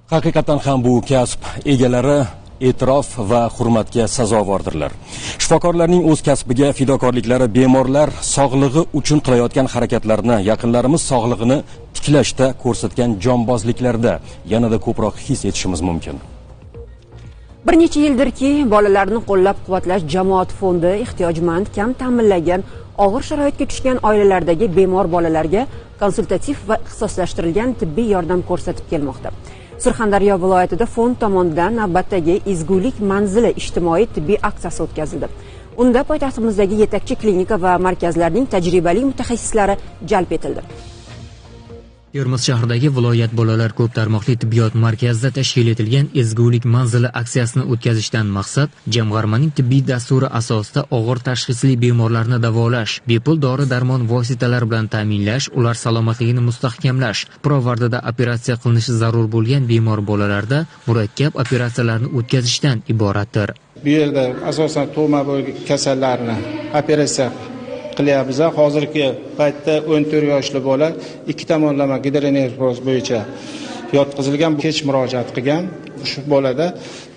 Haqiqatan ham bu kasb egalari e'tirof va hurmatga sazovordirlar. Shifokorlarning o'z kasbiga fidokorliklari, bemorlar sog'lig'i uchun qilayotgan harakatlarini, yaqinlarimiz sog'lig'ini tiklashda ko'rsatgan jonbozliklarida yanada ko'proq his etishimiz mumkin. Bir necha yildirki, bolalarni qo'llab-quvvatlash jamoat fondi ehtiyojmand, kam ta'minlangan, og'ir sharoitga tushgan oilalardagi bemor bolalarga konsultativ va ixtisoslashtirilgan tibbiy yordam ko'rsatib kelmoqda. Surxondaryo viloyatida fond tomonidan navbatdagi Ezgulik manzili ijtimoiy tibbiy aksiyasi o'tkazildi. Unda poytaxtimizdagi yetakchi klinika va markazlarning tajribali mutaxassislari jalb etildi. Termiz shahridagi viloyat bolalar ko'p tarmoqli tibbiyot markazida tashkil etilgan Ezgulik manzili aksiyasini o'tkazishdan maqsad jamg'armaning tibbiy dasturi asosida og'ir tashxisli bemorlarni davolash, bepul dori-darmon vositalari bilan ta'minlash, ular salomatligini mustahkamlash, pirovardida operatsiya qilinishi zarur bo'lgan bemor bolalarda murakkab operatsiyalarni o'tkazishdan iboratdir. Bu yerda asosan tug'ma kasallarni operatsiya qilyapmiz. Hozirgi paytda 14 yoshli bola ikki tomonlama gidronefroz bo'yicha yotqizilgan, kech murojaat qilgan. Shu bolada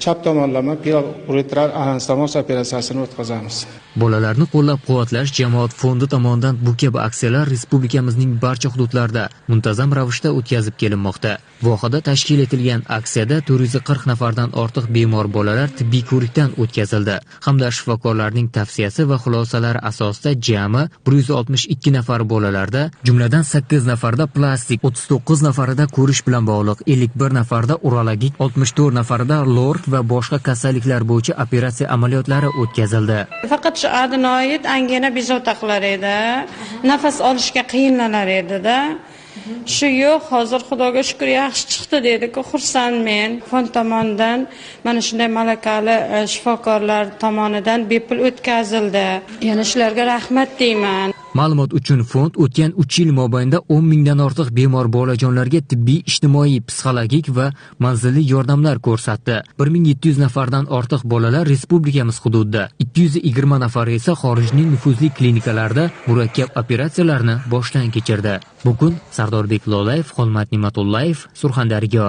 chap tomonlama pielouretral anastomoz operatsiyasini o'tkazamiz. Bolalarni qo'llab-quvvatlash jamoat fondi tomonidan bu kabi aksiyalar respublikamizning barcha hududlarida muntazam ravishda o'tkazib kelinmoqda. Vohada tashkil etilgan aksiyada 440 nafardan ortiq bemor bolalar tibbiy ko'rikdan o'tkazildi hamda shifokorlarning tavsiyasi va xulosalari asosida jami 162 nafar bolalarda, jumladan 8 nafarda plastik, 39 nafarida ko'rish bilan bog'liq, 51 nafarda urologik, 64 nafarida lork va boshqa kasalliklar bo'yicha operatsiya amaliyotlari o'tkazildi. Faqat shu adenoid angina bezovta qilar edi, nafas olishga qiyinlanar edi-da. Shu yo'q, hozir Xudoga shukr yaxshi chiqdi dedi-ku, xursandmen. Fond tomonidan mana shunday malakali shifokorlar tomonidan bepul o'tkazildi. Yana shularga rahmat deyman. Ma'lumot uchun fond o'tgan 3 yil mobaynida 10 mingdan ortiq bemor bolajonlarga tibbiy, ijtimoiy, psixologik va manzilli yordamlar ko'rsatdi. 1700 nafardan ortiq bolalar respublikamiz hududida, 220 nafari esa xorijning nufuzli klinikalarida murakkab operatsiyalarni boshdan kechirdi. Bugun Sardorbek Lolayev, Xolmat Nimatullayev, Surxondaryo.